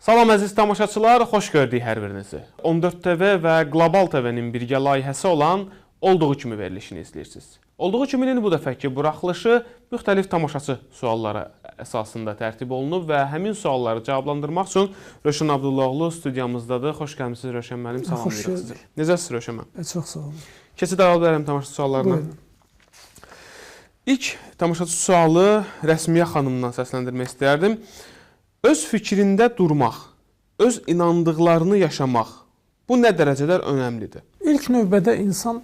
Salam əziz tamaşaçılar, xoş gördük hər birinizi. 14 TV və Qlobal TV-nin birgə layihəsi olan Olduğu Kimi verilişini izləyirsiniz. Olduğu Kiminin bu dəfəki buraxılışı müxtəlif tamaşaçı sualları əsasında tərtib olunub və həmin sualları cavablandırmaq üçün Rövşən Abdullaoğlu studiyamızdadır. Xoş gəlmisiniz Rövşən müəllim, salamlayırıq sizi. Necəsiniz Rövşən müəllim? Çox sağ olun. Keçid ala bilərəm tamaşaçı suallarına. Buyurun. İlk tamaşaçı sualı Rəsmiyə xanımdan səsləndirmək istəyərdim. Öz fikrində durmaq, öz inandıqlarını yaşamaq, bu nə dərəcədə önəmlidir? İlk növbədə insan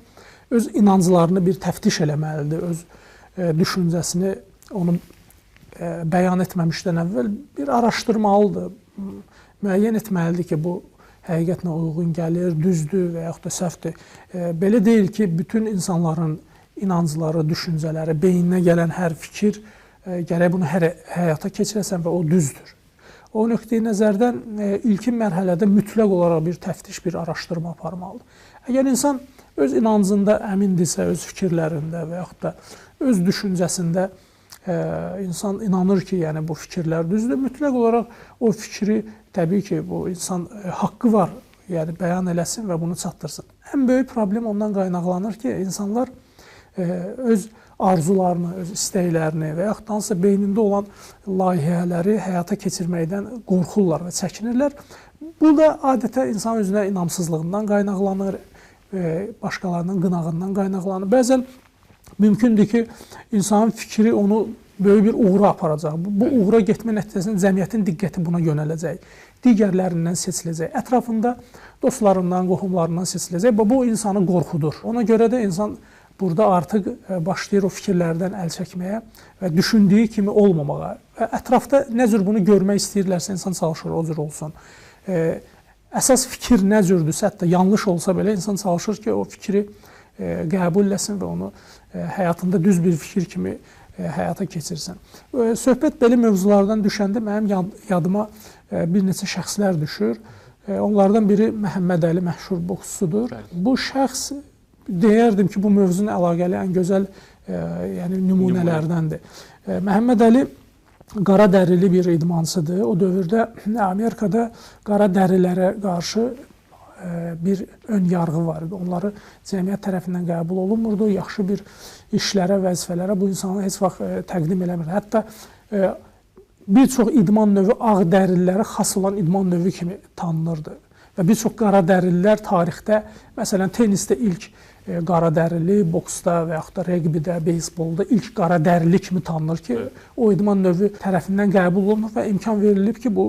öz inanclarını bir təftiş eləməlidir, öz düşüncəsini onu bəyan etməmişdən əvvəl bir araşdırmalıdır, müəyyən etməlidir ki, bu həqiqətlə uyğun gəlir, düzdür və yaxud da səhvdir. Belə deyil ki, bütün insanların inancları, düşüncələri, beyninə gələn hər fikir, gərək bunu hər həyata keçirəsən və o düzdür. O nöqteyi nəzərdən ilkin mərhələdə mütləq olaraq bir təftiş, bir araşdırma aparmalıdır. Əgər insan öz inancında əmindirsə, öz fikirlərində və yaxud da öz düşüncəsində insan inanır ki, yəni bu fikirlər düzdür, mütləq olaraq o fikri təbii ki, bu insan haqqı var, yəni bəyan eləsin və bunu çatdırsın. Ən böyük problem ondan qaynaqlanır ki, insanlar öz arzularını, öz istəklərini və yaxud da hansısa beynində olan layihələri həyata keçirməkdən qorxurlar və çəkinirlər. Bu da adətə insan özünə inamsızlığından qaynaqlanır, başqalarının qınağından qaynaqlanır. Bəzən mümkündür ki, insanın fikri onu böyük bir uğura aparacaq. Bu uğura getmə nəticəsində cəmiyyətin diqqəti buna yönələcək, digərlərindən seçiləcək, ətrafında dostlarından, qohumlarından seçiləcək və bu insanı qorxudur. Ona görə də insan burada artıq başlayır o fikirlərdən əl çəkməyə və düşündüyü kimi olmamağa. Və ətrafda nə cür bunu görmək istəyirlərsə, insan çalışır, o cür olsun. Əsas fikir nə cürdürsə, hətta yanlış olsa belə insan çalışır ki, o fikri qəbul eləsin və onu həyatında düz bir fikir kimi həyata keçirsin. Söhbət belə mövzulardan düşəndə mənim yadıma bir neçə şəxslər düşür. Onlardan biri Məhəmməd Əli məşhur boksçudur. Bu şəxs, deyərdim ki, bu mövzunun əlaqəli ən gözəl yəni, nümunələrdəndir. Məhəmməd Əli qara dərili bir idmançıdır. O dövrdə Amerikada qara dərilərə qarşı bir ön yarğı var idi. Onları cəmiyyət tərəfindən qəbul olunmurdu. Yaxşı bir işlərə, vəzifələrə bu insanı heç vaxt təqdim eləmirdi. Hətta bir çox idman növü ağ dərililərə xas olan idman növü kimi tanınırdı. Və bir çox qara dərилilər tarixdə, məsələn, tenisdə ilk qara dərili, boksda və yaxud da reqbidə, beyzbolda ilk qara dərili kimi tanınır ki, o idman növü tərəfindən qəbul olunur və imkan verilib ki, bu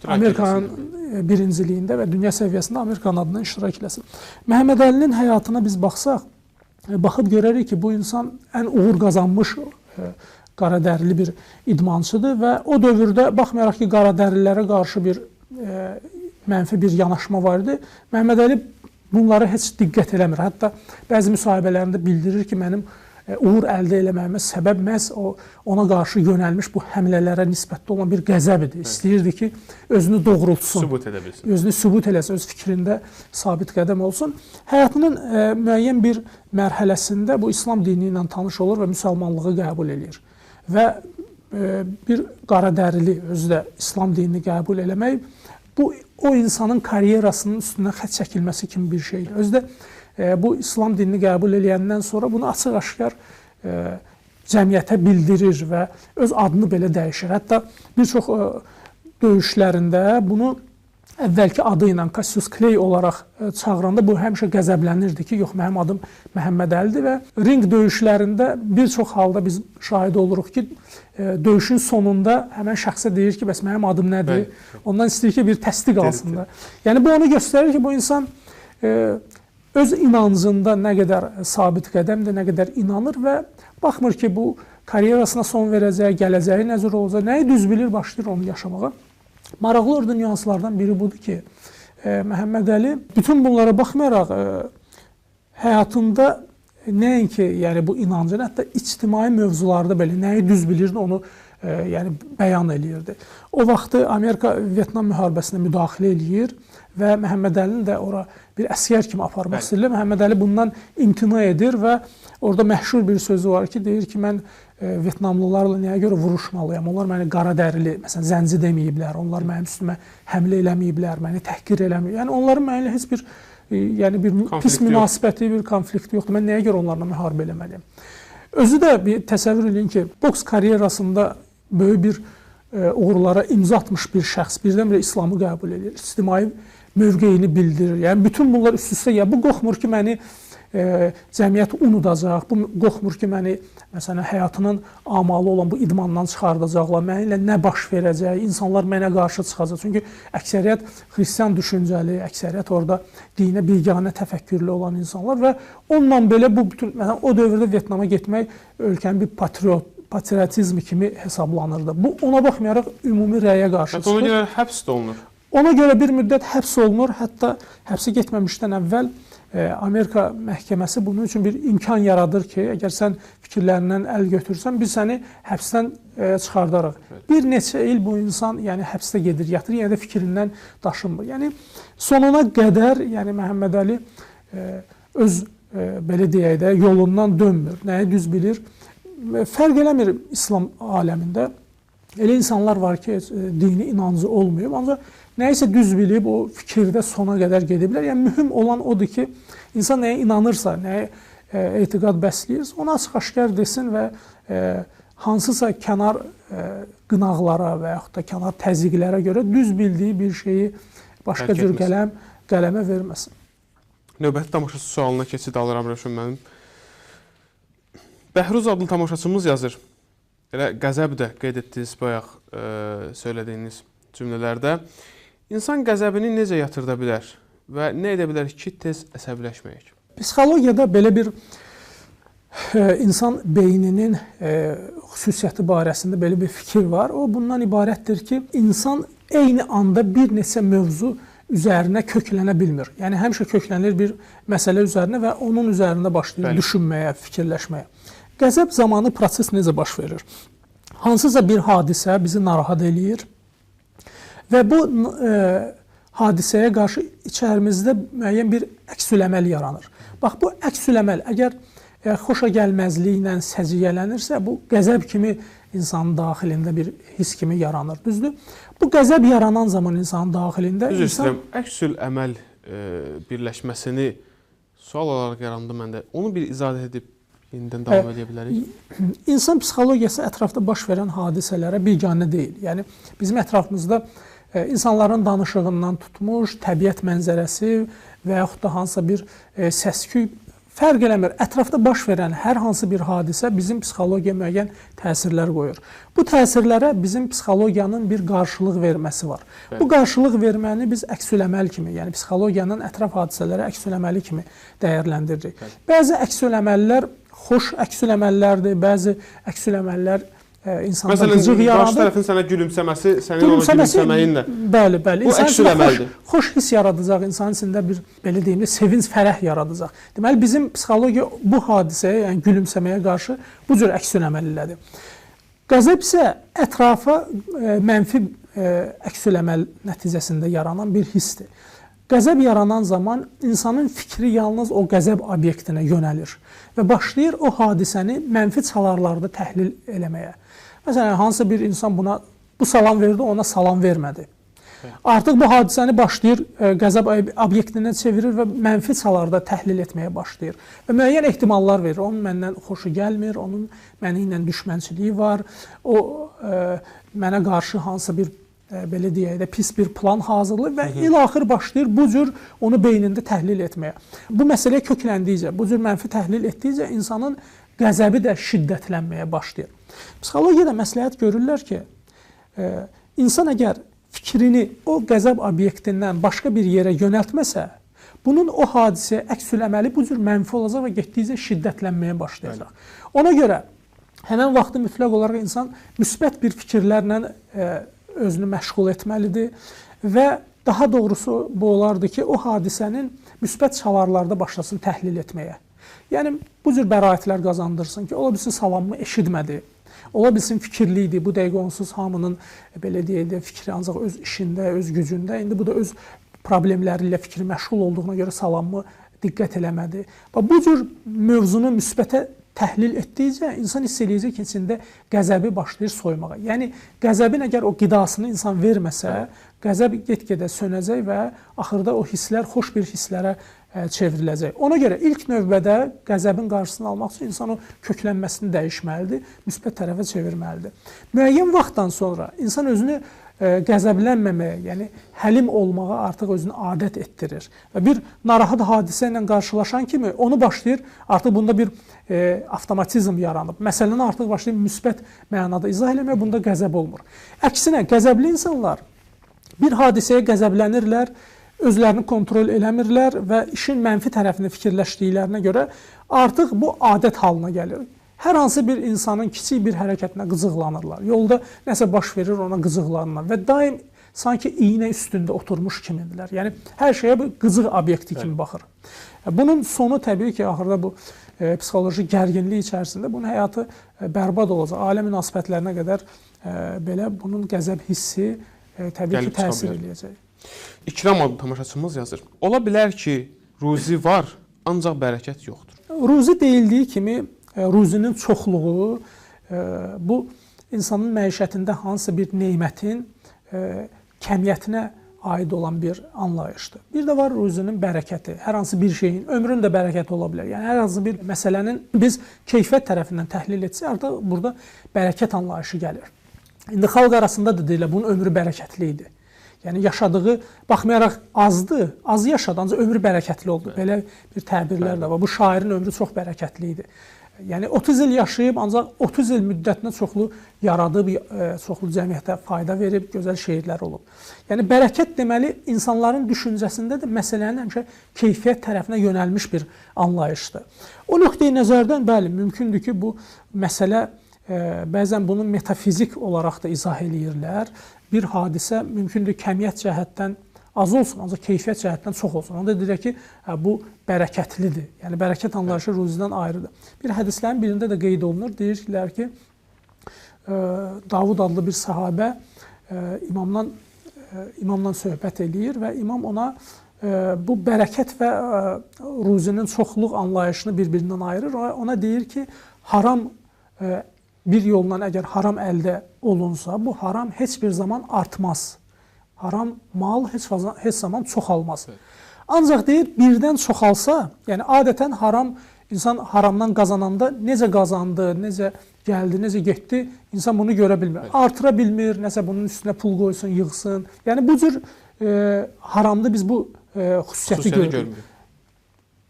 Amerikanın birinciliyində və dünya səviyyəsində Amerikanın adından iştirak eləsin. Məhəmməd Əlinin həyatına biz baxsaq, baxıb görərik ki, bu insan ən uğur qazanmış qara dərili bir idmançıdır və o dövrdə baxmayaraq ki, qara dərililərə qarşı bir mənfi bir yanaşma var idi. Məhəmməd Əli bunlara heç diqqət eləmir. Hətta bəzi müsahibələrində bildirir ki, mənim uğur əldə eləməyimə səbəb məhz ona qarşı yönəlmiş bu həmlələrə nisbətdə olan bir qəzəb idi. İstəyirdi ki, özünü doğrultsun, sübut edə bilsin. Özünü sübut eləsin, öz fikrində sabit qədəm olsun. Həyatının müəyyən bir mərhələsində bu İslam dini ilə tanış olur və müsəlmanlığı qəbul eləyir. Və bir qara dərili özü də İslam dinini qəbul eləmək, bu o insanın karyerasının üstündən xətt çəkilməsi kimi bir şeydir. Özü də bu İslam dinini qəbul eləyəndən sonra bunu açıq-aşkar cəmiyyətə bildirir və öz adını belə dəyişir. Hətta bir çox döyüşlərində bunu əvvəlki adı ilə Cassius Clay olaraq çağıranda bu həmişə qəzəblənirdi ki, yox, mənim adım Məhəmməd Əlidir və ring döyüşlərində bir çox halda biz şahid oluruq ki, döyüşün sonunda həmən şəxsə deyir ki, bəs mənim adım nədir? Ondan istəyir ki, bir təsdiq alsın da. Yəni, bu onu göstərir ki, bu insan öz inancında nə qədər sabit qədəmdir, nə qədər inanır və baxmır ki, bu karyerasına son verəcək, gələcəyi nə cür olacaq, nəyi düz bilir, başlayır onu yaşamağa. Maraqlı orada nüanslardan biri budur ki, Məhəmməd Əli bütün bunlara baxmayaraq həyatında nəinki yəni bu inancını, hətta ictimai mövzularda belə nəyi düz bilirdi, onu yəni bəyan eləyirdi. O vaxtı Amerika Vyetnam müharibəsinə müdaxilə eləyir və Məhəmməd Əlini də ora bir əsgər kimi aparmaq istəyirlər. Məhəmməd Əli bundan imtina edir və orada məşhur bir sözü var ki, deyir ki, mən Vyetnamlılarla nəyə görə vuruşmalıyam? Onlar məni qara dərili, məsələn, zənci deməyiblər, onlar mənim üstümə həmlə eləməyiblər, məni təhqir eləməyiblər. Yəni onların mənimlə heç bir, yəni bir pis münasibəti, bir konflikti yoxdur. Mən nəyə görə onlarla müharibə eləməliyəm? Özü də bir təsəvvür edin ki, boks karyerasında böyük bir uğurlara imza atmış bir şəxs birdən-birə İslamı qəbul edir, ictimai mövqeyini bildirir. Yəni bütün bunlar üst-üstə, ya bu qorxmur ki, məni cəmiyyət unudacaq, bu qorxmur ki, məni məsələn həyatının amalı olan bu idmandan çıxardacaqlar, mənimlə nə baş verəcək, insanlar mənə qarşı çıxacaq. Çünki əksəriyyət xristian düşüncəli, əksəriyyət orada dinə biganə təfəkkürlü olan insanlar və onunla belə bu bütün, məsələn, o dövrdə Vyetnama getmək ölkənin bir patriotizmi kimi hesablanırdı. Bu ona baxmayaraq ümumi rəyə qarşı çıxır. Ona görə həbs də olunur. Ona görə bir müddət həbs olunur. Hətta həbsə getməmişdən əvvəl Amerika məhkəməsi bunun üçün bir imkan yaradır ki, əgər sən fikirlərindən əl götürsən, biz səni həbsdən çıxardarıq. Bir neçə il bu insan, yəni həbsdə gedir, yatır, yenə də fikrindən daşınmır. Yəni sonuna qədər, yəni Məhəmməd Əli öz belə deyək də yolundan dönmür. Nəyi düz bilir? Fərq eləmir İslam aləmində. Elə insanlar var ki, dini inancı olmayıb, ancaq nəyisə düz bilib o fikirdə sona qədər gediblər. Yəni mühüm olan odur ki, insan nəyə inanırsa, nəyə etiqad bəsləyirsə, onu açıq-aşkar desin və hansısa kənar qınaqlara və yaxud da kənar təzyiqlərə görə düz bildiyi bir şeyi başqa cür qələmə verməsin. Növbəti tamaşaçı sualına keçid alıram Rövşən müəllim. Bəhruz adlı tamaşaçımız yazır. Elə qəzəb də qeyd etdiniz bayaq söylədiyiniz cümlələrdə. İnsan qəzəbini necə yatırda bilər və nə edə bilər ki, tez əsəbləşməyək? Psixologiyada belə bir insan beyninin xüsusiyyəti barəsində belə bir fikir var. O bundan ibarətdir ki, insan eyni anda bir neçə mövzu üzərinə köklənə bilmir. Yəni həmişə köklənir bir məsələ üzərinə və onun üzərində başlayır düşünməyə, fikirləşməyə. Qəzəb zamanı proses necə baş verir? Hansısa bir hadisə bizi narahat eləyir və bu hadisəyə qarşı içərimizdə müəyyən bir əks-üləməl yaranır. Bax, bu əks-üləməl əgər xoşa gəlməzliklə səciyyələnirsə, bu qəzəb kimi insanın daxilində bir his kimi yaranır, düzdür? Bu qəzəb yaranan zaman insanın daxilində... Üzr istəyirəm, əks-üləməl birləşməsini sual olaraq yarandı məndə. Onu bir izah edib yenidən davam edə bilərik. İnsan psixologiyası ətrafda baş verən hadisələrə biganə deyil. Yəni, bizim ətrafımızda insanların danışığından tutmuş, təbiət mənzərəsi və yaxud da hansısa bir səs-küy fərq eləmir. Ətrafda baş verən hər hansı bir hadisə bizim psixologiyaya müəyyən təsirlər qoyur. Bu təsirlərə bizim psixologiyanın bir qarşılıq verməsi var. Bəli. Bu qarşılıq verməni biz əks-üləməl kimi, yəni psixologiyanın ətraf hadisələrə əks-üləməli kimi dəyərləndiririk. Bəli. Bəzi əks-üləməllər xoş əks-üləməllərdir, bəzi əks-üləməllər insanda qıcıq yaradır. Məsələn, qarşı tərəfin sənə gülümsəməsi, sənin ona gülümsəməyinlə. Bəli, bəli. Bu əks-üləməldir. Xoş his yaradacaq, insanın içində bir, belə deyim də, sevinc, fərəh yaradacaq. Deməli, bizim psixologiya bu hadisəyə, yəni gülümsəməyə qarşı bu cür əks-üləməl elədir. Qəzəb isə ətrafa mənfi əks-üləməl nəticəsində yaranan bir hissdir. Qəzəb yaranan zaman insanın fikri yalnız o qəzəb obyektinə yönəlir və başlayır o hadisəni mənfi çalarlarda təhlil eləməyə. Məsələn, hansısa bir insan buna bu salam verdi, ona salam vermədi. Artıq bu hadisəni başlayır, qəzəb obyektinə çevirir və mənfi çalarda təhlil etməyə başlayır. Və müəyyən ehtimallar verir. Onun məndən xoşu gəlmir, onun məni ilə düşmənçiliyi var, o mənə qarşı hansısa bir belə deyək də, pis bir plan hazırlayır və ilaxır başlayır bu cür onu beynində təhlil etməyə. Bu məsələyə kökləndikcə, bu cür mənfi təhlil etdikcə insanın qəzəbi də şiddətlənməyə başlayır. Psixologiyada məsləhət görürlər ki, insan əgər fikrini o qəzəb obyektindən başqa bir yerə yönəltməsə, bunun o hadisəyə əks-üləməli bu cür mənfi olacaq və getdikcə şiddətlənməyə başlayacaq. Ona görə həmən vaxtı mütləq olaraq insan müsbət bir fikirlərlə özünü məşğul etməlidir və daha doğrusu bu olardı ki, o hadisənin müsbət çalarlarda başlasın təhlil etməyə. Yəni, bu cür bəraətlər qazandırsın ki, ola bilsin salamımı eşitmədi, Ola bilsin fikirli idi, bu dəqiqə onsuz hamının belə deyək də fikri ancaq öz işində, öz gücündə. İndi bu da öz problemləri ilə fikri məşğul olduğuna görə salamı diqqət eləmədi. Bax, bu cür mövzunu müsbətə təhlil etdikcə insan hiss eləyəcək ki, içində qəzəbi başlayır soymağa. Yəni qəzəbin əgər o qidasını insan verməsə, qəzəb get-gedə sönəcək və axırda o hisslər xoş bir hisslərə çevriləcək. Ona görə ilk növbədə qəzəbin qarşısını almaq üçün insan o köklənməsini dəyişməlidir, müsbət tərəfə çevirməlidir. Müəyyən vaxtdan sonra insan özünü qəzəblənməməyə, yəni həlim olmağa artıq özünü adət etdirir. Və bir narahat hadisə ilə qarşılaşan kimi onu başlayır, artıq bunda bir avtomatizm yaranıb. Məsələni artıq başlayır müsbət mənada izah eləməyə, bunda qəzəb olmur. Əksinə, qəzəbli insanlar bir hadisəyə qəzəblənirlər, özlərini kontrol eləmirlər və işin mənfi tərəfini fikirləşdiklərinə görə artıq bu adət halına gəlir. Hər hansı bir insanın kiçik bir hərəkətinə qıcıqlanırlar. Yolda nəsə baş verir, ona qıcıqlanırlar və daim sanki iynə üstündə oturmuş kimidirlər. Yəni hər şeyə bu qıcıq obyekti kimi baxır. Bunun sonu təbii ki, axırda bu psixoloji gərginlik içərisində bunun həyatı bərbad olacaq. Ailə münasibətlərinə qədər belə bunun qəzəb hissi təbii ki, təsir eləyəcək. İkram adlı tamaşaçımız yazır. Ola bilər ki, ruzi var, ancaq bərəkət yoxdur. Ruzi deyildiyi kimi, ruzinin çoxluğu bu insanın məişətində hansısa bir nemətin kəmiyyətinə aid olan bir anlayışdır. Bir də var ruzinin bərəkəti. Hər hansı bir şeyin, ömrün də bərəkəti ola bilər. Yəni hər hansı bir məsələnin biz keyfiyyət tərəfindən təhlil etsək, artıq burada bərəkət anlayışı gəlir. İndi xalq arasında da deyilə, bunun ömrü bərəkətli idi. Yəni yaşadığı, baxmayaraq azdı, az yaşadı, ancaq ömrü bərəkətli oldu. Belə bir təbirlər də var. Bu şairin ömrü çox bərəkətli idi. Yəni 30 il yaşayıb, ancaq 30 il müddətinə çoxlu yaradıb, çoxlu cəmiyyətə fayda verib, gözəl şeirlər olub. Yəni bərəkət deməli insanların düşüncəsində də məsələnin həmişə keyfiyyət tərəfinə yönəlmiş bir anlayışdır. O nöqteyi nəzərdən bəli, mümkündür ki, bu məsələ bəzən bunu metafizik olaraq da izah eləyirlər. Bir hadisə mümkündür kəmiyyət cəhətdən az olsun, ancaq keyfiyyət cəhətdən çox olsun. Onda deyirlər ki, bu bərəkətlidir. Yəni bərəkət anlayışı ruzidən ayrıdır. Bir hədislərin birində də qeyd olunur. Deyirlər ki, Davud adlı bir sahabə imamla söhbət eləyir və imam ona bu bərəkət və ruzinin çoxluq anlayışını bir-birindən ayırır. Ona deyir ki, haram bir yolla əgər haram əldə olunsa, bu haram heç bir zaman artmaz. Haram mal heç zaman çoxalmaz. Ancaq deyir, birdən çoxalsa, yəni adətən haram, insan haramdan qazananda necə qazandı, necə gəldi, necə getdi, insan bunu görə bilmir. Artıra bilmir, nəsə bunun üstünə pul qoysun, yığsın. Yəni bu cür haramda biz bu xüsusiyyəti görürük.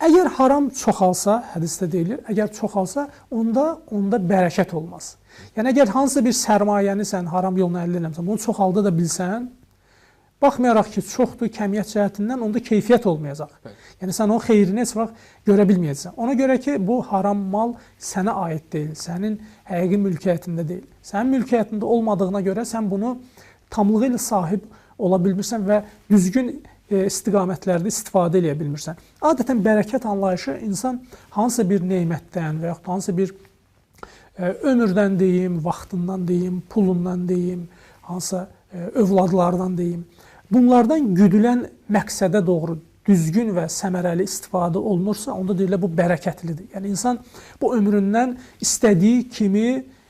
Əgər haram çoxalsa, hədisdə deyilir, əgər çoxalsa, onda bərəkət olmaz. Yəni əgər hansısa bir sərmayəni sən haram yolla əldə eləmirsən, bunu çoxalda da bilsən, baxmayaraq ki, çoxdur kəmiyyət cəhətindən, onda keyfiyyət olmayacaq. Yəni sən onun xeyrini heç vaxt görə bilməyəcəksən. Ona görə ki, bu haram mal sənə aid deyil, sənin həqiqi mülkiyyətində deyil. Sənin mülkiyyətində olmadığına görə sən bunu tamlığı ilə sahib ola bilmirsən və düzgün istiqamətlərdə istifadə eləyə bilmirsən. Adətən bərəkət anlayışı insan hansısa bir nemətdən və yaxud hansısa bir ömürdən deyim, vaxtından deyim, pulundan deyim, hansısa övladlardan deyim. Bunlardan güdülən məqsədə doğru düzgün və səmərəli istifadə olunursa, onda deyilir bu bərəkətlidir. Yəni insan bu ömründən istədiyi kimi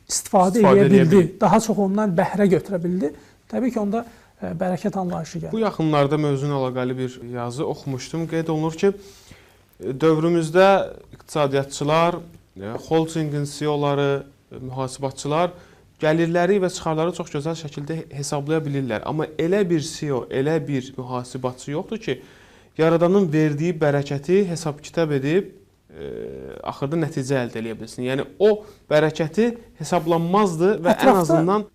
istifadə edə bildi, daha çox ondan bəhrə götürə bildi. Təbii ki, onda bərəkət anlayışı gəlir. Bu yaxınlarda mövzunla əlaqəli bir yazı oxumuşdum. Qeyd olunur ki, dövrümüzdə iqtisadiyyatçılar, holdingin CEO-ları, mühasibatçılar gəlirləri və çıxarları çox gözəl şəkildə hesablaya bilirlər. Amma elə bir CEO, elə bir mühasibatçı yoxdur ki, Yaradanın verdiyi bərəkəti hesab-kitab edib axırda nəticə əldə eləyə bilsin. Yəni o bərəkəti hesablanmazdı və ətrafda ən azından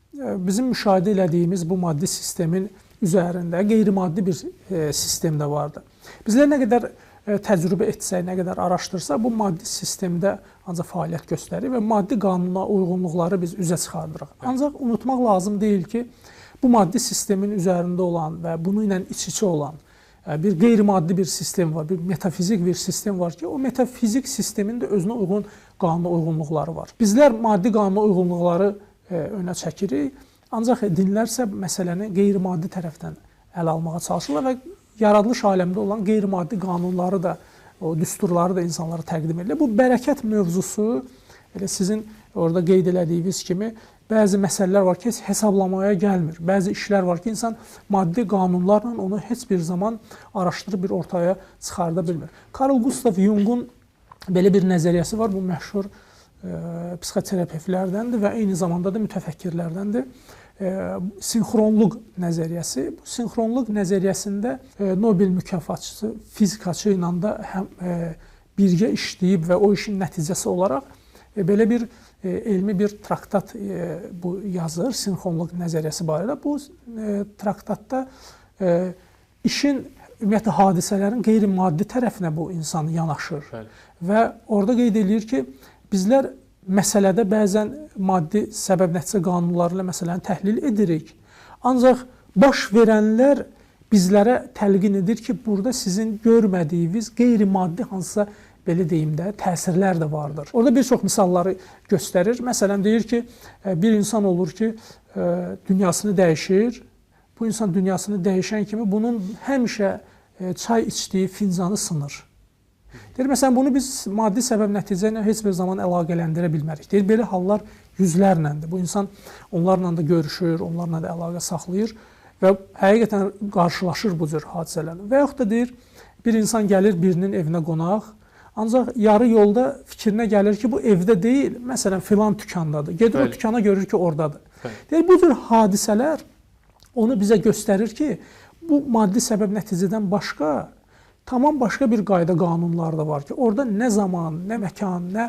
bizim müşahidə elədiyimiz bu maddi sistemin üzərində qeyri-maddi bir sistem də vardı. Bizlər nə qədər təcrübə etsək, nə qədər araşdırsaq, bu maddi sistemdə ancaq fəaliyyət göstərir və maddi qanuna uyğunluqları biz üzə çıxardırıq. Ancaq unutmaq lazım deyil ki, bu maddi sistemin üzərində olan və bununla ilə iç-içə olan bir qeyri-maddi bir sistem var, bir metafizik bir sistem var ki, o metafizik sistemin də özünə uyğun qanuna uyğunluqları var. Bizlər maddi qanuna uyğunluqları önə çəkirik. Ancaq dinlər isə məsələni qeyri-maddi tərəfdən ələ almağa çalışırlar və yaradılış aləmdə olan qeyri-maddi qanunları da, o düsturları da insanlara təqdim edilir. Bu bərəkət mövzusu, elə sizin orada qeyd elədiyiniz kimi, bəzi məsələlər var ki, heç hesablamaya gəlmir. Bəzi işlər var ki, insan maddi qanunlarla onu heç bir zaman araşdırıb bir ortaya çıxarda bilmir. Carl Gustav Jung'un belə bir nəzəriyyəsi var. Bu məşhur psixoterapevtlərdəndir və eyni zamanda da mütəfəkkirlərdəndir. Sinxronluq nəzəriyyəsi. Bu sinxronluq nəzəriyyəsində Nobel mükafatçısı fizikaçı ilə də həm birgə işləyib və o işin nəticəsi olaraq belə bir elmi bir traktat bu yazır sinxronluq nəzəriyyəsi barədə. Bu traktatda işin, ümumiyyətlə hadisələrin qeyri-maddi tərəfinə bu insan yanaşır. Bəli. Və orada qeyd eləyir ki, bizlər məsələdə bəzən maddi səbəb-nəticə qanunları ilə məsələni təhlil edirik. Ancaq baş verənlər bizlərə təlqin edir ki, burada sizin görmədiyiniz qeyri-maddi hansısa, belə deyim də, təsirlər də vardır. Orada bir çox misalları göstərir. Məsələn, deyir ki, bir insan olur ki, dünyasını dəyişir. Bu insan dünyasını dəyişən kimi bunun həmişə çay içdiyi fincanı sınır. Deyir, məsələn, bunu biz maddi səbəb-nəticə ilə heç bir zaman əlaqələndirə bilmərik. Deyir, belə hallar yüzlərləndir. Bu insan onlarla da görüşür, onlarla da əlaqə saxlayır və həqiqətən qarşılaşır bu cür hadisələrlə. Və yaxud da deyir, bir insan gəlir birinin evinə qonaq, ancaq yarı yolda fikrinə gəlir ki, bu evdə deyil, məsələn, filan dükandadır. Gedir o dükana, görür ki, oradadır. Bəli. Deyir, bu cür hadisələr onu bizə göstərir ki, bu maddi səbəb-nəticədən başqa, tamam başqa bir qayda qanunlar da var ki, orada nə zaman, nə məkan, nə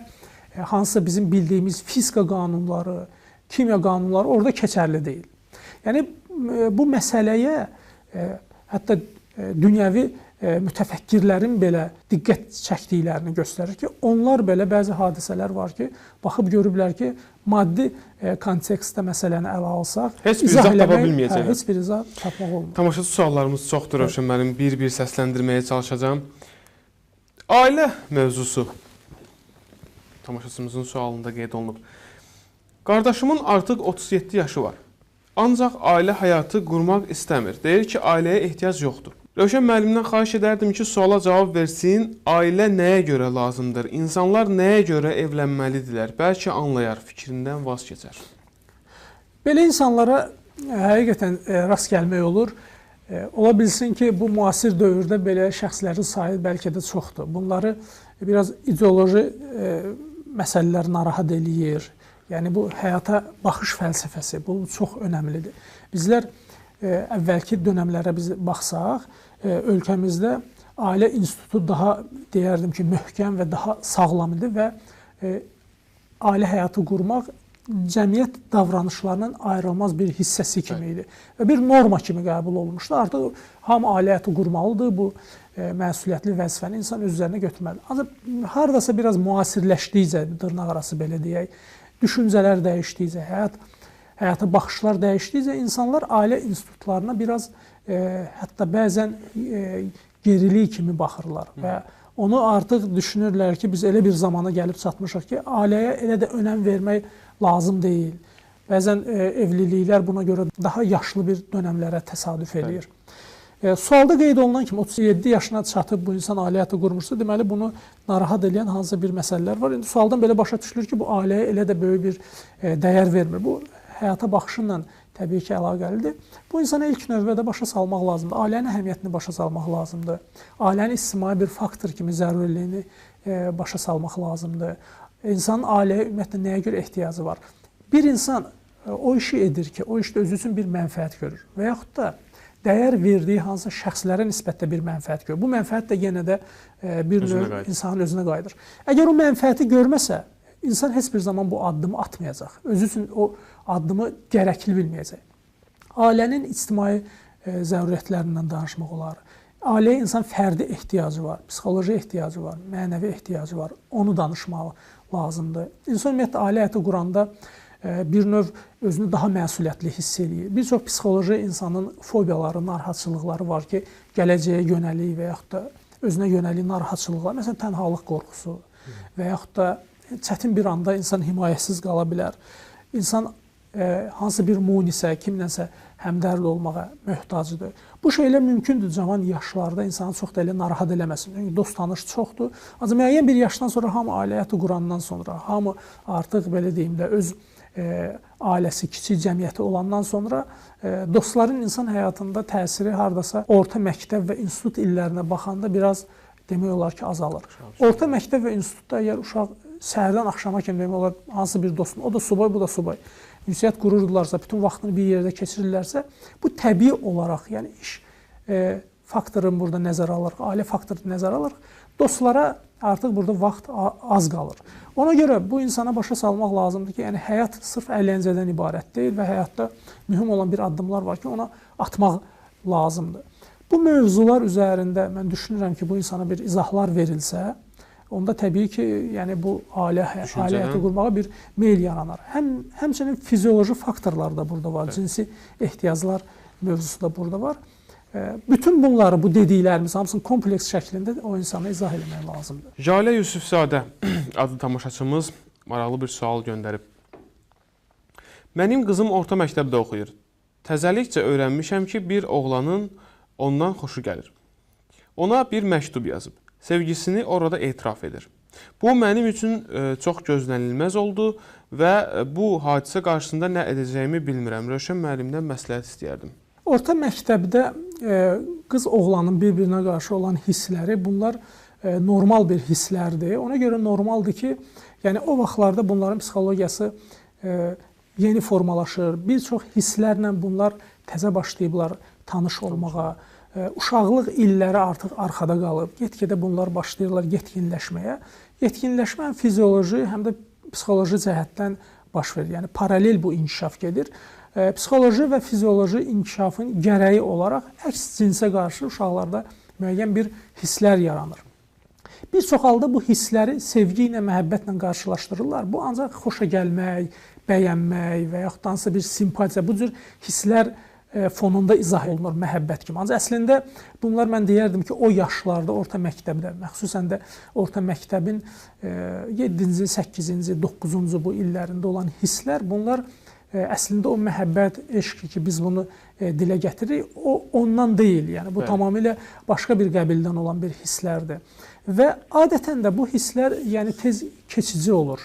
hansısa bizim bildiyimiz fizika qanunları, kimya qanunları orada keçərli deyil. Yəni, bu məsələyə hətta dünyəvi mütəfəkkirlərin belə diqqət çəkdiklərini göstərir ki, onlar belə bəzi hadisələr var ki, baxıb görüblər ki, maddi kontekstdə məsələni ələ alsaq, heç bir izah tapa bilməyəcəklər. Heç bir izah tapmaq olmur. Tamaşaçı suallarımız çoxdur, Rövşən müəllim, bir-bir səsləndirməyə çalışacağam. Ailə mövzusu tamaşaçımızın sualında qeyd olunub. Qardaşımın artıq 37 yaşı var. Ancaq ailə həyatı qurmaq istəmir. Deyir ki, ailəyə ehtiyac yoxdur. Rövşən müəllimdən xahiş edərdim ki, suala cavab versin. Ailə nəyə görə lazımdır? İnsanlar nəyə görə evlənməlidirlər? Bəlkə anlayar, fikrindən vaz keçər. Belə insanlara həqiqətən rast gəlmək olur. Ola bilsin ki, bu müasir dövrdə belə şəxslərin sayı bəlkə də çoxdur. Bunları biraz ideoloji məsələlər narahat eləyir. Yəni, bu həyata baxış fəlsəfəsi, bu çox önəmlidir. Bizlər əvvəlki dönəmlərə biz baxsaq, ölkəmizdə ailə institutu daha, deyərdim ki, möhkəm və daha sağlam idi və ailə həyatı qurmaq cəmiyyət davranışlarının ayrılmaz bir hissəsi kimi idi və bir norma kimi qəbul olunmuşdu. Artıq hamı ailə həyatı qurmalıdır, bu məsuliyyətli vəzifəni insan öz üzərinə götürməlidir. Ancaq haradasa biraz müasirləşdikcə, dırnaq arası belə deyək, düşüncələr dəyişdikcə, həyata baxışlar dəyişdikcə insanlar ailə institutlarına biraz hətta bəzən geriliyi kimi baxırlar və onu artıq düşünürlər ki, biz elə bir zamana gəlib çatmışıq ki, ailəyə elə də önəm vermək lazım deyil. Bəzən evliliklər buna görə daha yaşlı bir dönəmlərə təsadüf eləyir. Sualda qeyd olunan kimi 37 yaşına çatıb bu insan ailə həyatı qurmuşsa, deməli bunu narahat eləyən hansısa bir məsələlər var. İndi sualdan belə başa düşülür ki, bu ailəyə elə də böyük bir dəyər vermir. Bu həyata baxışınla təbii ki, əlaqəlidir. Bu insana ilk növbədə başa salmaq lazımdır. Ailənin əhəmiyyətini başa salmaq lazımdır. Ailənin ictimai bir faktor kimi zəruriliyini başa salmaq lazımdır. İnsanın ailəyə ümumiyyətlə nəyə görə ehtiyacı var? Bir insan o işi edir ki, o işdə özü üçün bir mənfəət görür və yaxud da dəyər verdiyi hansısa şəxslərə nisbətdə bir mənfəət görür. Bu mənfəət də yenə də bir növ insanın özünə qayıdır. Əgər o mənfəəti görməsə, İnsan heç bir zaman bu addımı atmayacaq. Özü üçün o addımı gərəkli bilməyəcək. Ailənin ictimai zəruriyyətlərindən danışmaq olar. Ailəyə insan fərdi ehtiyacı var, psixoloji ehtiyacı var, mənəvi ehtiyacı var. Onu danışmaq lazımdır. İnsan ümumiyyətlə ailə həyatı quranda bir növ özünü daha məsuliyyətli hiss eləyir. Bir çox psixoloji insanın fobiyaları, narahatçılıqları var ki, gələcəyə yönəlik və yaxud da özünə yönəlik narahatçılıqlar, məsələn, tənhalıq qorxusu və yaxud da çətin bir anda insan himayəsiz qala bilər. İnsan hansı bir munisə, kimlənsə həmdərd olmağa möhtacdır. Bu şeylər mümkündür cavan yaşlarda insanı çox da elə narahat eləməsin. Çünki dost tanış çoxdur. Ancaq müəyyən bir yaşdan sonra hamı ailə həyatı qurandan sonra, hamı artıq belə deyim də öz ailəsi, kiçik cəmiyyəti olandan sonra dostların insan həyatında təsiri hardasa orta məktəb və institut illərinə baxanda biraz demək olar ki, azalır. Orta məktəb və institutda əgər uşaq səhərdən axşama kimi demək olar hansı bir dostun, o da subay, bu da subay, ünsiyyət qururdularsa, bütün vaxtını bir yerdə keçirirlərsə, bu təbii olaraq, yəni iş faktorunu burada nəzərə alırıq, ailə faktorunu nəzərə alırıq, dostlara artıq burada vaxt az qalır. Ona görə bu insana başa salmaq lazımdır ki, yəni həyat sırf əyləncədən ibarət deyil və həyatda mühüm olan bir addımlar var ki, ona atmaq lazımdır. Bu mövzular üzərində mən düşünürəm ki, bu insana bir izahlar verilsə, onda təbii ki, yəni bu ailə həyatı qurmağa bir meyl yaranar. Həmçinin fizioloji faktorlar da burada var, cinsi ehtiyaclar mövzusu da burada var. Bütün bunları, bu dediklərimiz hamısını kompleks şəklində o insana izah eləmək lazımdır. Jalə Yusufzadə adlı tamaşaçımız maraqlı bir sual göndərib. Mənim qızım orta məktəbdə oxuyur. Təzəlikcə öyrənmişəm ki, bir oğlanın ondan xoşu gəlir. Ona bir məktub yazıb. Sevgisini orada etiraf edir. Bu mənim üçün çox gözlənilməz oldu və bu hadisə qarşısında nə edəcəyimi bilmirəm. Rövşən müəllimdən məsləhət istəyərdim. Orta məktəbdə qız oğlanın bir-birinə qarşı olan hissləri, bunlar normal bir hisslərdir. Ona görə normaldır ki, yəni o vaxtlarda bunların psixologiyası yeni formalaşır. Bir çox hisslərlə bunlar təzə başlayıblar tanış olmağa. Uşaqlıq illəri artıq arxada qalıb. Get-gedə bunlar başlayırlar yetkinləşməyə. Yetkinləşmə həm fizioloji, həm də psixoloji cəhətdən baş verir. Yəni paralel bu inkişaf gedir. Psixoloji və fizioloji inkişafın gərəyi olaraq əks cinsə qarşı uşaqlarda müəyyən bir hisslər yaranır. Bir çox halda bu hissləri sevgi ilə, məhəbbətlə qarşılaşdırırlar. Bu ancaq xoşa gəlmək, bəyənmək və yaxud da hansısa bir simpatiya, bu cür hisslər fonunda izah olunur məhəbbət kimi. Ancaq əslində bunlar mən deyərdim ki, o yaşlarda orta məktəbdə, xüsusən də orta məktəbin 7-ci, 8-ci, 9-cu bu illərində olan hisslər, bunlar əslində o məhəbbət, eşq ki, biz bunu dilə gətiririk, o ondan deyil. Yəni bu tamamilə başqa bir qəbildən olan bir hisslərdir. Və adətən də bu hisslər yəni tez keçici olur.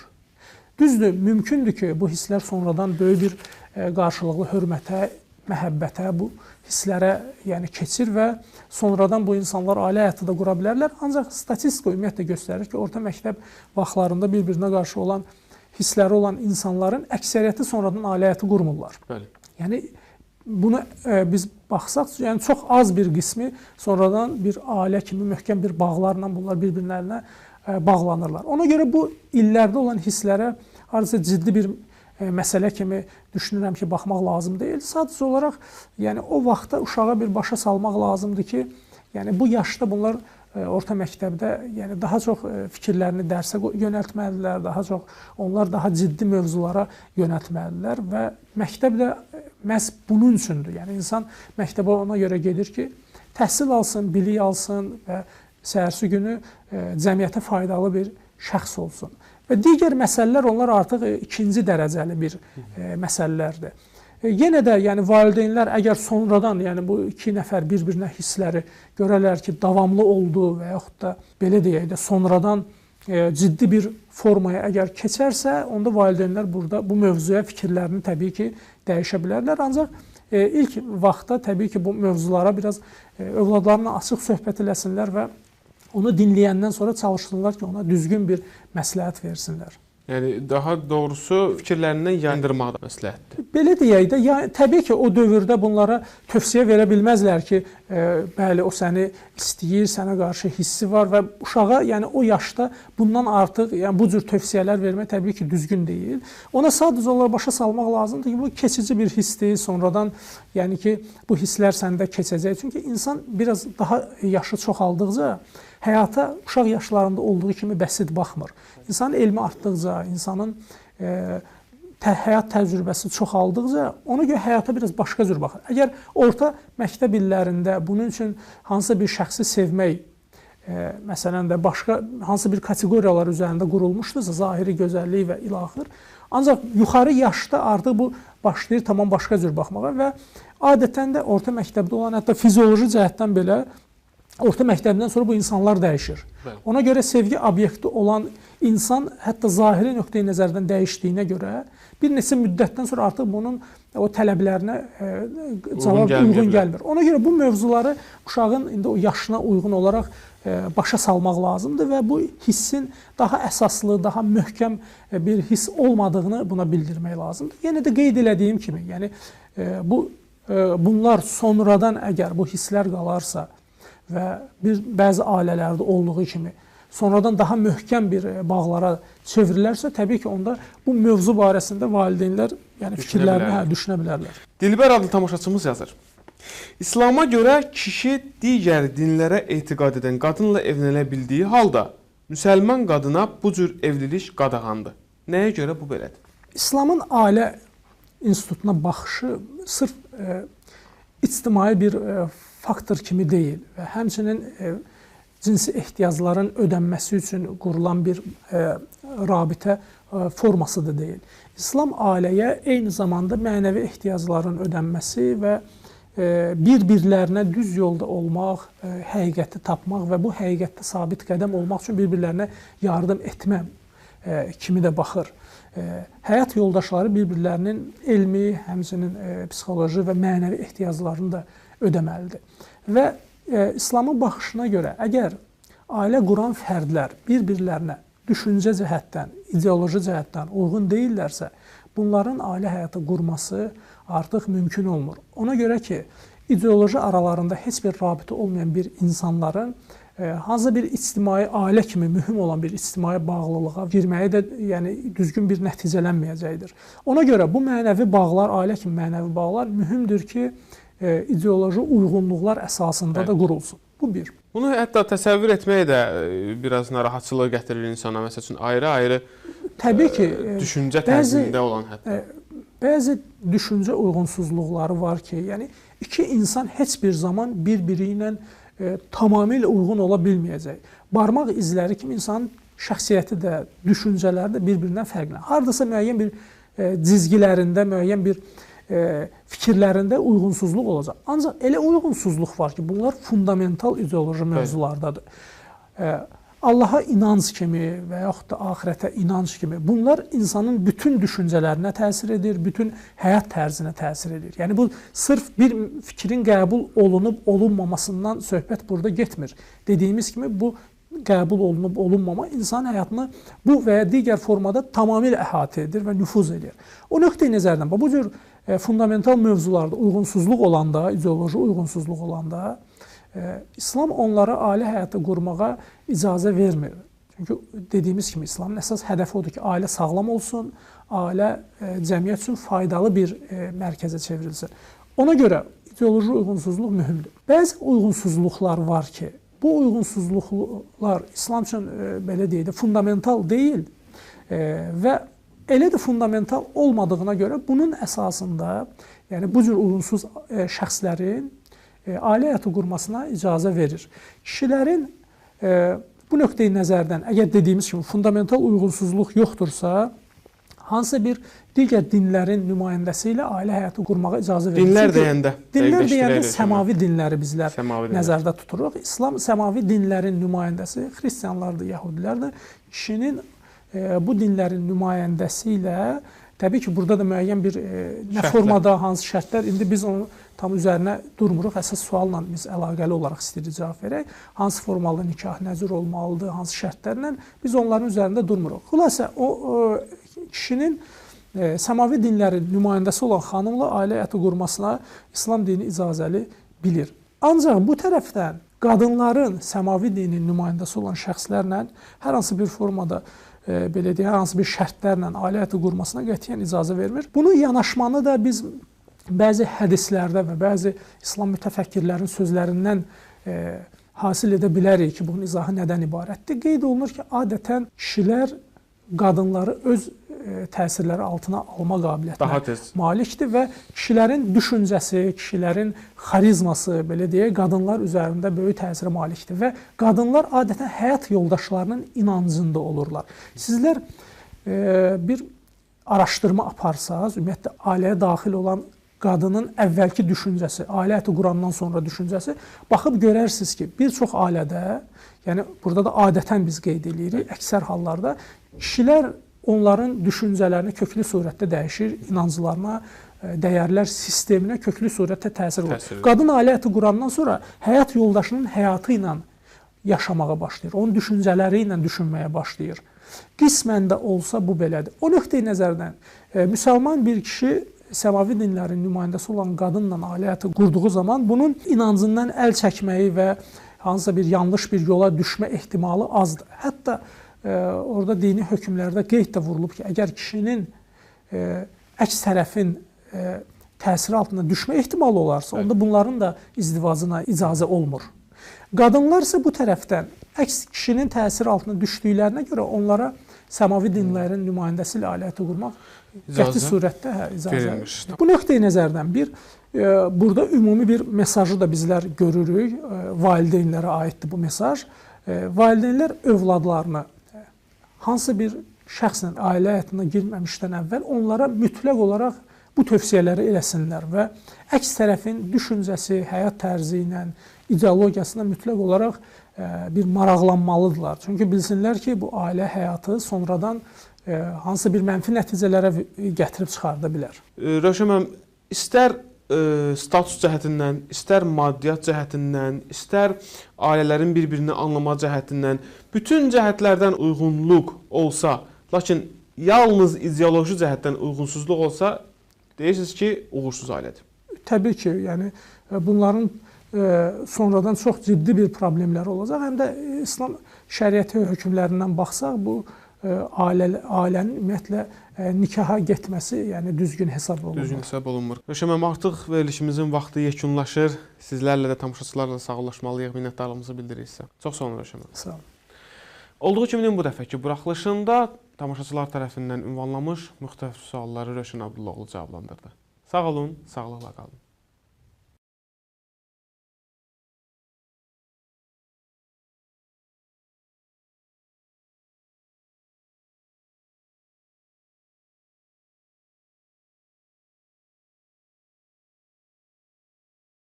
Düzdür, mümkündür ki, bu hisslər sonradan böyük bir qarşılıqlı hörmətə, məhəbbətə, bu hisslərə yəni keçir və sonradan bu insanlar ailə həyatı da qura bilərlər. Ancaq statistika ümumiyyətlə göstərir ki, orta məktəb vaxtlarında bir-birinə qarşı olan hissləri olan insanların əksəriyyəti sonradan ailə həyatı qurmurlar. Bəli. Yəni bunu biz baxsaq, yəni çox az bir qismi sonradan bir ailə kimi möhkəm bir bağlarla bunlar bir-birlərinə bağlanırlar. Ona görə bu illərdə olan hisslərə hardasa ciddi bir məsələ kimi düşünürəm ki, baxmaq lazım deyil. Sadəcə olaraq, yəni o vaxtda uşağa bir başa salmaq lazımdır ki, yəni bu yaşda bunlar orta məktəbdə yəni daha çox fikirlərini dərsə yönəltməlidirlər, daha çox onlar daha ciddi mövzulara yönəltməlidirlər və məktəb də məhz bunun üçündür. Yəni insan məktəbə ona görə gedir ki, təhsil alsın, bilik alsın və səhərsi günü cəmiyyətə faydalı bir şəxs olsun. Və digər məsələlər onlar artıq ikinci dərəcəli bir məsələlərdir. Yenə də yəni valideynlər əgər sonradan, yəni bu iki nəfər bir-birinə hissləri görərlər ki, davamlı oldu və yaxud da belə deyək də sonradan ciddi bir formaya əgər keçərsə, onda valideynlər burada bu mövzuya fikirlərini təbii ki, dəyişə bilərlər. Ancaq ilk vaxtda təbii ki, bu mövzulara biraz övladlarla açıq söhbət eləsinlər və onu dinləyəndən sonra çalışsınlar ki, ona düzgün bir məsləhət versinlər. Yəni, daha doğrusu fikirlərindən yayındırmaq da məsləhətdir. Belə deyək də, yəni, təbii ki, o dövrdə bunlara tövsiyə verə bilməzlər ki, bəli, o səni istəyir, sənə qarşı hissi var və uşağa, yəni o yaşda bundan artıq, yəni bu cür tövsiyələr vermək təbii ki, düzgün deyil. Ona sadəcə olaraq başa salmaq lazımdır ki, bu keçici bir hissdir, sonradan, yəni ki, bu hisslər səndə keçəcək. Çünki insan biraz daha yaşı çoxaldıqca həyata uşaq yaşlarında olduğu kimi bəsit baxmır. İnsanın elmi artdıqca, insanın həyat təcrübəsi çoxaldıqca, ona görə həyata biraz başqa cür baxır. Əgər orta məktəb illərində bunun üçün hansısa bir şəxsi sevmək, məsələn də başqa hansı bir kateqoriyalar üzərində qurulmuşdursa, zahiri gözəllik və ilaxır, Ancaq yuxarı yaşda artıq bu başlayır tamam başqa cür baxmağa və adətən də orta məktəbdə olan, hətta fizioloji cəhətdən belə orta məktəbdən sonra bu insanlar dəyişir. Bəli. Ona görə sevgi obyekti olan insan hətta zahiri nöqteyi nəzərdən dəyişdiyinə görə bir neçə müddətdən sonra artıq bunun o tələblərinə cavab uyğun gəlmir. Ona görə bu mövzuları uşağın indi o yaşına uyğun olaraq başa salmaq lazımdır və bu hissin daha əsaslı, daha möhkəm bir hiss olmadığını buna bildirmək lazımdır. Yenə də qeyd elədiyim kimi, yəni bunlar sonradan əgər bu hisslər qalarsa və bəzi ailələrdə olduğu kimi sonradan daha möhkəm bir bağlara çevrilərsə, təbii ki, onda bu mövzu barəsində valideynlər yəni fikirlərini düşünə bilərlər. Dilbər adlı tamaşaçımız yazır. İslam'a görə kişi digər dinlərə etiqad edən qadınla evlənə bildiyi halda müsəlman qadına bu cür evlilik qadağandır. Nəyə görə bu belədir? İslamın ailə institutuna baxışı sırf ictimai bir faktor kimi deyil və həmçinin cinsi ehtiyacların ödənməsi üçün qurulan bir rabitə forması da deyil. İslam ailəyə eyni zamanda mənəvi ehtiyacların ödənməsi və bir-birlərinə düz yolda olmaq, həqiqəti tapmaq və bu həqiqətdə sabit qədəm olmaq üçün bir-birlərinə yardım etmə kimi də baxır. Həyat yoldaşları bir-birlərinin elmi, həmçinin psixoloji və mənəvi ehtiyaclarını da ödəməlidir. Və İslamın baxışına görə, əgər ailə quran fərdlər bir-birlərinə düşüncə cəhətdən, ideoloji cəhətdən uyğun deyillərsə, bunların ailə həyatı qurması artıq mümkün olmur. Ona görə ki, ideoloji aralarında heç bir rabitə olmayan bir insanların hansısa bir ictimai ailə kimi mühüm olan bir ictimai bağlılığa girməyi də yəni düzgün bir nəticələnməyəcəkdir. Ona görə bu mənəvi bağlar, ailə kimi mənəvi bağlar mühümdür ki, ideoloji uyğunluqlar əsasında da qurulsun. Bu bir. Bunu hətta təsəvvür etmək də biraz narahatçılıq gətirir insana. Məsəl üçün ayrı-ayrı təbii ki, düşüncə tərzində olan hətta. Bəzi düşüncə uyğunsuzluqları var ki, yəni iki insan heç bir zaman bir-biri ilə tamamilə uyğun ola bilməyəcək. Barmaq izləri kimi insanın şəxsiyyəti də, düşüncələri də bir-birindən fərqlənir. Hardasa müəyyən bir cizgilərində, müəyyən bir fikirlərində uyğunsuzluq olacaq. Ancaq elə uyğunsuzluq var ki, bunlar fundamental ideoloji mövzulardadır. Allaha inanc kimi və yaxud da axirətə inanc kimi bunlar insanın bütün düşüncələrinə təsir edir, bütün həyat tərzinə təsir edir. Yəni bu sırf bir fikrin qəbul olunub olunmamasından söhbət burada getmir. Dediyimiz kimi bu qəbul olunub olunmama insan həyatını bu və ya digər formada tamamilə əhatə edir və nüfuz edir. O nöqteyi nəzərdən bu cür fundamental mövzularda uyğunsuzluq olanda, ideoloji uyğunsuzluq olanda İslam onlara ailə həyatı qurmağa icazə vermir. Çünki dediyimiz kimi İslamın əsas hədəfi odur ki, ailə sağlam olsun, ailə cəmiyyət üçün faydalı bir mərkəzə çevrilsin. Ona görə ideoloji uyğunsuzluq mühümdür. Bəzi uyğunsuzluqlar var ki, bu uyğunsuzluqlar İslam üçün belə deyək də fundamental deyil və elə də fundamental olmadığına görə bunun əsasında, yəni bu cür uyğunsuz şəxslərin ailə həyatı qurmasına icazə verir. Kişilərin bu nöqteyi nəzərdən, əgər dediyimiz kimi fundamental uyğunsuzluq yoxdursa, hansısa bir digər dinlərin nümayəndəsi ilə ailə həyatı qurmağa icazə verir. Dinlər deyəndə, dinlər deyəndə səmavi dinləri bizlər nəzərdə tuturuq. İslam səmavi dinlərin nümayəndəsi xristianlardır, yəhudilərdir. Kişinin bu dinlərin nümayəndəsi ilə təbii ki, burada da müəyyən bir nə formada, hansı şərtlər, indi biz onu tam üzərinə durmuruq. Əsas sualla biz əlaqəli olaraq istəyirik cavab verək. Hansı formalı nikah nə cür olmalıdır, hansı şərtlərlə biz onların üzərində durmuruq. Xülasə, o kişinin səmavi dinlərin nümayəndəsi olan xanımla ailə həyatı qurmasına İslam dini icazəli bilir. Ancaq bu tərəfdən qadınların səmavi dinin nümayəndəsi olan şəxslərlə hər hansı bir formada, belə deyək, hər hansı bir şərtlərlə ailə həyatı qurmasına qətiyyən icazə vermir. Bunu yanaşmanı da biz bəzi hədislərdə və bəzi İslam mütəfəkkirlərin sözlərindən hasil edə bilərik ki, bunun izahı nədən ibarətdir? Qeyd olunur ki, adətən kişilər qadınları öz təsirləri altına alma qabiliyyətinə malikdir və kişilərin düşüncəsi, kişilərin xarizması, belə deyək, qadınlar üzərində böyük təsirə malikdir və qadınlar adətən həyat yoldaşlarının inancında olurlar. Sizlər bir araşdırma aparsaz, ümumiyyətlə ailəyə daxil olan qadının əvvəlki düşüncəsi, ailə həyatı qurandan sonra düşüncəsi, baxıb görərsiniz ki, bir çox ailədə, yəni burada da adətən biz qeyd eləyirik, əksər hallarda kişilər onların düşüncələrini köklü surətdə dəyişir, inanclarına, dəyərlər sisteminə köklü surətdə təsir olur. Qadın ailə həyatı qurandan sonra həyat yoldaşının həyatı ilə yaşamağa başlayır, onun düşüncələri ilə düşünməyə başlayır. Qismən də olsa bu belədir. O nöqteyi nəzərdən müsəlman bir kişi səmavi dinlərin nümayəndəsi olan qadınla ailə həyatı qurduğu zaman bunun inancından əl çəkməyi və hansısa bir yanlış bir yola düşmə ehtimalı azdır. Hətta orada dini hökmlərdə qeyd də vurulub ki, əgər kişinin əks tərəfin təsiri altında düşmə ehtimalı olarsa, onda bunların da izdivacına icazə olmur. Qadınlar isə bu tərəfdən əks kişinin təsiri altına düşdüklərinə görə onlara səmavi dinlərin nümayəndəsi ilə ailə həyatı qurmaq qəti surətdə icazə verilmiş. Bu nöqteyi nəzərdən bir burada ümumi bir mesajı da bizlər görürük. Valideynlərə aiddir bu mesaj. Valideynlər övladlarını hansı bir şəxslə ailə həyatına girməmişdən əvvəl onlara mütləq olaraq bu tövsiyələri eləsinlər və əks tərəfin düşüncəsi, həyat tərzi ilə, ideologiyasına mütləq olaraq bir maraqlanmalıdırlar. Çünki bilsinlər ki, bu ailə həyatı sonradan hansısa bir mənfi nəticələrə gətirib çıxarda bilər. Rövşən müəllim, istər status cəhətindən, istər maddiyyat cəhətindən, istər ailələrin bir-birini anlama cəhətindən, bütün cəhətlərdən uyğunluq olsa, lakin yalnız ideoloji cəhətdən uyğunsuzluq olsa, deyirsiniz ki, uğursuz ailədir. Təbii ki, yəni bunların sonradan çox ciddi bir problemləri olacaq. Həm də İslam şəriəti hökmlərindən baxsaq, bu ailənin ümumiyyətlə nikaha getməsi, yəni düzgün hesab olunmur. Düzgün hesab olunmur. Rövşən müəllim, artıq verilişimizin vaxtı yekunlaşır. Sizlərlə də, tamaşaçılarla da sağollaşmalıyıq, minnətdarlığımızı bildiririk sizə. Çox sağ olun Rövşən müəllim. Sağ olun. Olduğu kimi bu dəfəki buraxılışında tamaşaçılar tərəfindən ünvanlanmış müxtəlif sualları Rövşən Abdullaoğlu cavablandırdı. Sağ olun, sağlıqla qalın.